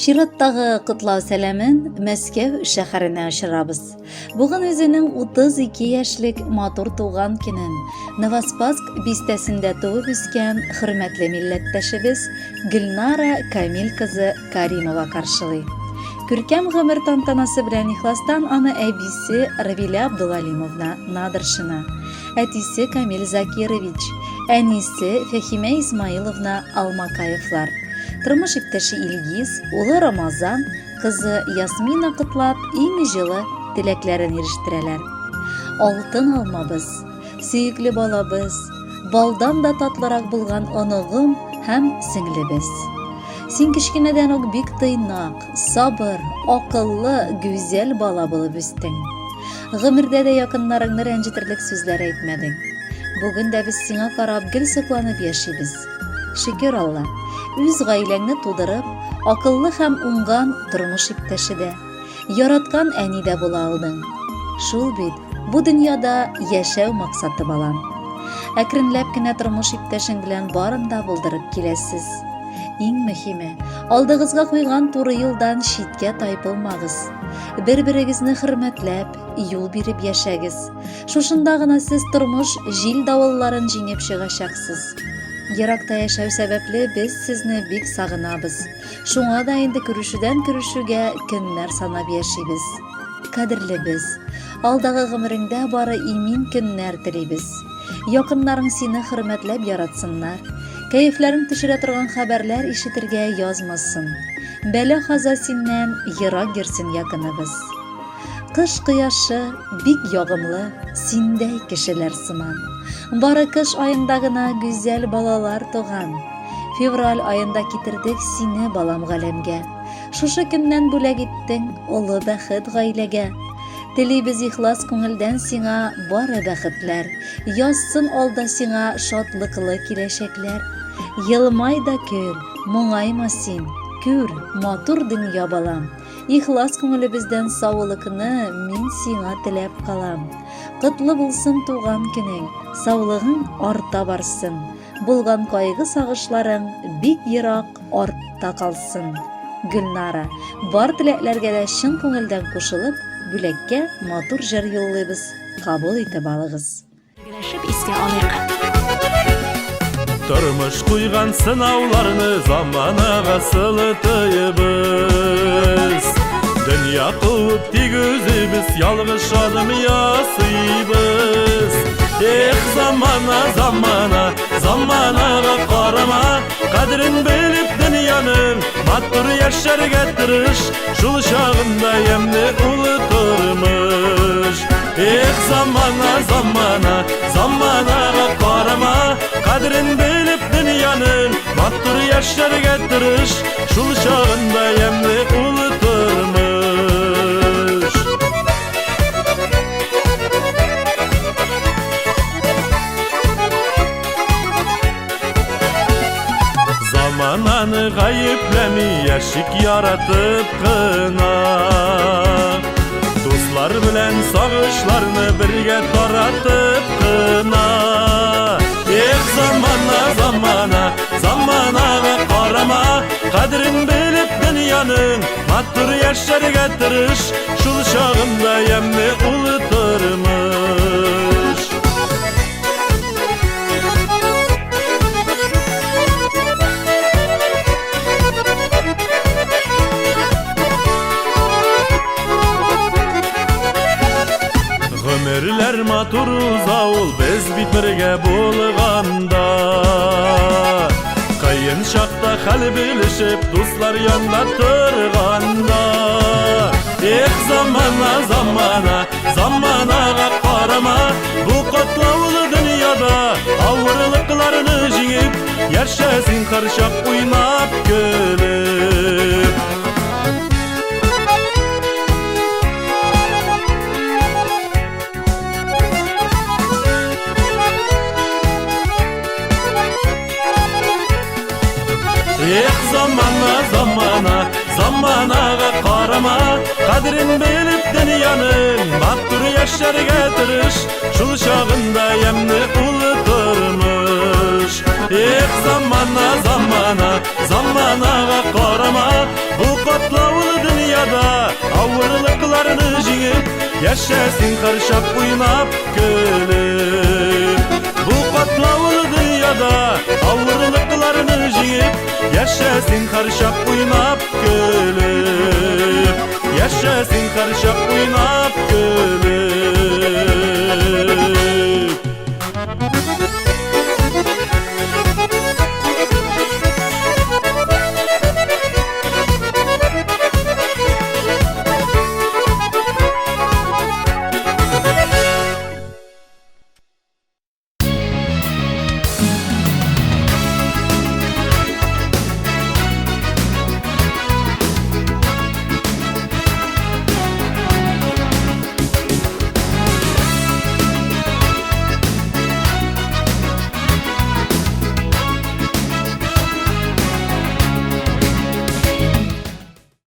Чираттагы котлау сәламен Мәскәү шәһәренә очырабыз. Бүген үзенең 32 яшьлек матур туган көнен Новоспасск бистәсендә туып үскән хөрмәтле милләттәшебез Гөлнара Камил кызы Каримова каршылый. Күркәм гомер тантанасы белән ихластан аны әбисе Равилә Абдулалимовна Надршина, әтисе Камил Закирович, әнисе Фәхимә Исмаиловна Алмакаевлар, тормыш иптәше Илгиз, улы Рамазан, кызы Ясмина котлап, иң җылы теләкләрен ирештерәләр. Алтын алмабыз, сөекле балабыз, балдан да татлырак булган оныгым һәм сеңлебез. Син кечкенәдән үк бик тыйнак, сабыр, акыллы, гүзәл бала булып үстең. Гомердә дә якыннарыңны рәнҗетерлек сүзләр әйтмәдең. Бүген дә без сиңа карап гел сокланып яшибез. Шөкер Алла, үз гаиләңне тудырып, акыллы һәм уңган тормыш иптәше дә, яраткан әни дә була алдың. Шул бит, бу дөньяда яшәү максаты, балам. Әкренләп кенә тормыш иптәшең белән барын да булдырып киләсез. Иң мөһиме, алдыгызга куйган туры юлдан читкә тайпылмагыз. Бер-берегезне хөрмәтләп, юл биреп яшәгез. Шушында гына сез тормыш җил-давылларын җиңеп чыгачаксыз. Еракта яшәү сәбәпле без сезне бик сагынабыз. Шуңа да инде күрешүдән күрешүгә көннәр санап яшибез. Кадерлебез, алдагы гомереңдә бары имин көннәр телибез. Якыннарың сине хөрмәтләп яратсыннар. Кәефләрен төшерә торган хәбәрләр ишетергә язмасын. Бәла-каза синнән ерак йөрсен, якыныбыз. Кыш кояшы бик ягымлы, синдәй кешеләр сыман. Бары кыш аенда гына гүзәл балалар туган. Февраль аенда китердек сине, балам, галәмгә. Шушы көннән бүләк иттең олы бәхет гаиләгә. Телибез ихлас күңелдән сиңа бары бәхетләр, Язсын алда сиңа шатлыклы киләчәкләр. Елмай да көл, моңайма син, күр, матур дөнья, балам. Ихлас күңелебездән саулыкны мин сиңа теләп калам. Котлы булсын туган көнең, саулыгың арта барсын. Булган кайгы-сагышларың бик ерак артта калсын. Гөлнара, бар теләкләргә дә чын күңелдән кушылып, бүләккә матур җыр юллыйбыз, кабул итеп алыгыз. Бергәләшеп искә алыйк. Тормыш куйган сынауларны заманага сылытыйбыз. Дөнья куып тик үзебез ялгыш адым ясыйбыз. Эх, замана, замана, заманага карама, кадерен белеп дөньяның, матур яшәргә тырыш, шул чагында ямьле ул тормыш. Эх, замана, замана, заманага карама, кадерен белеп дөньяның, матур яшәргә тырыш, шул чагында ямьле ул тормыш. Замананы гаепләми, яшик яратып кына. Дуслар белән сагышларны бергә таратып кына. Эх, замана, замана, заманага карама, кадерен белеп дөньяның, матур яшәргә тырыш, шул чагында ямьле ул тормыш. Гомерләр матур уза ул, без бит бергә булганда. Кыен чакта хәл белешеп, дуслар янда торганда. Эх, замана, замана, заманага карама, бу катлаулы дөньяда авырлыкларны җиңеп, яшә син һәрчак уйнап көлеп. Эх, замана, замана, заманага карама, кадерен белеп дөньяның, матур яшәргә тырыш, шул чагында ямьле ул тормыш. Эх, замана, замана, Заманага карама, бу катлаулы дөньяда авырлыкларны җиңеп, яшә син һәрчак уйнап, көлеп. Бу катлаулы дөньяда авырлыкларны җиңеп, яшә син һәрчак уйнап, көлеп. Яшә син һәрчак уйнап.